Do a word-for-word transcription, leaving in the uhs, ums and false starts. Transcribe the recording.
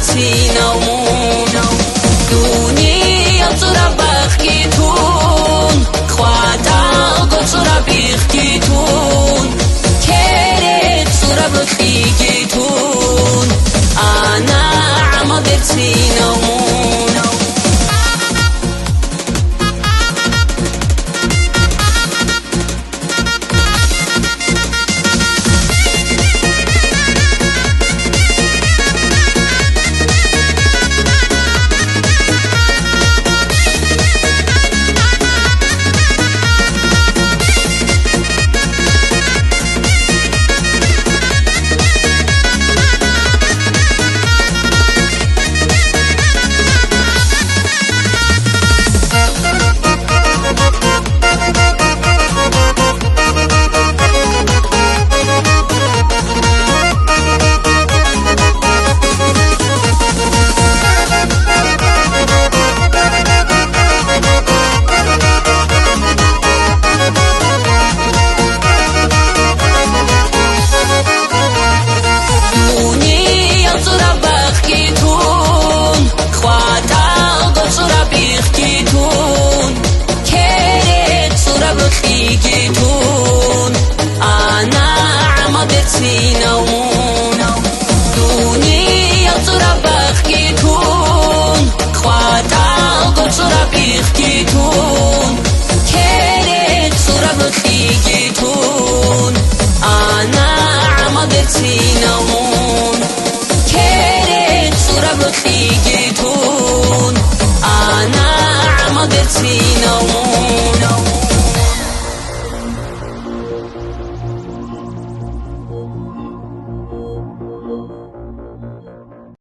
цинав мун. Дуниял цӀураб бахги тун, хватӀалго цӀураб бихги тун, керец цӀураб рокьиги тун, анагӀмал берцинав мун. Дуниял цӀураб бахги тун, хватӀалго цӀураб бихги тун, керец цӀураб рокьиги тун, анагӀмал берцинав мун. Дуниял цӀураб бахги тун, хватӀалго цӀураб бихги тун, керец цӀураб рокьиги тун, анагӀмал берцинав мун. Керец цӀураб рокьиги тун, анагӀмал берцинав мун.